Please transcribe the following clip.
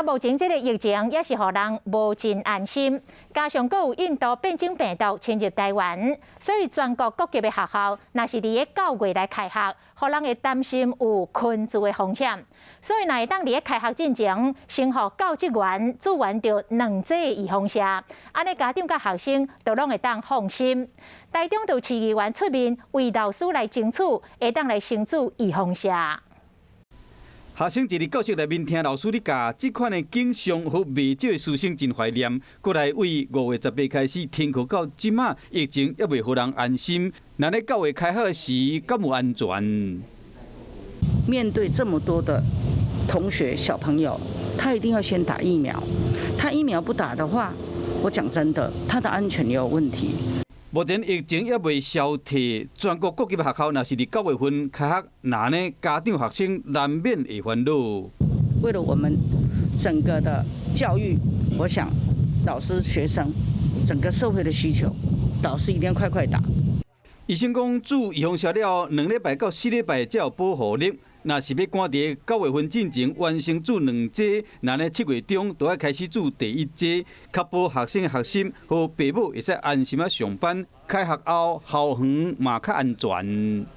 啊，目前這个疫情也是予人無真安心，加上閣有印度變種病毒侵入台灣，所以全國各級的學校，若是佇咧九月來開學，予人會擔心有群聚的風險。所以，若會當佇咧開學進前，先予教職員注完著兩劑預防射，按呢家長佮學生都攏會當放心。台中就市議員出面為老師來爭取，會當來先注預防射。學生坐佇教室內面聽老師咧教，這款的景象，予袂少的師生真懷念。過來為5月18開始停課到這馬，疫情猶未予人安心。若咧九月開學時，敢有安全？面對這麼多的同學小朋友，他一定要先打疫苗。他疫苗不打的話，我講真的，他的安全也有問題。目前疫情猶未消退，全國各級學校若是佇九月份開學，那呢家長學生難免會煩惱。為了我們整個的教育，我想老師、學生、整個社會的需求，老師一定要快快打。醫生講，注預防射了2禮拜到4禮拜才有保護力。若是欲趕佇九月份進前完成注兩劑，那呢7月中就愛開始注第一劑，確保學生學習和爸母會使安心仔上班。開學後校園嘛較安全。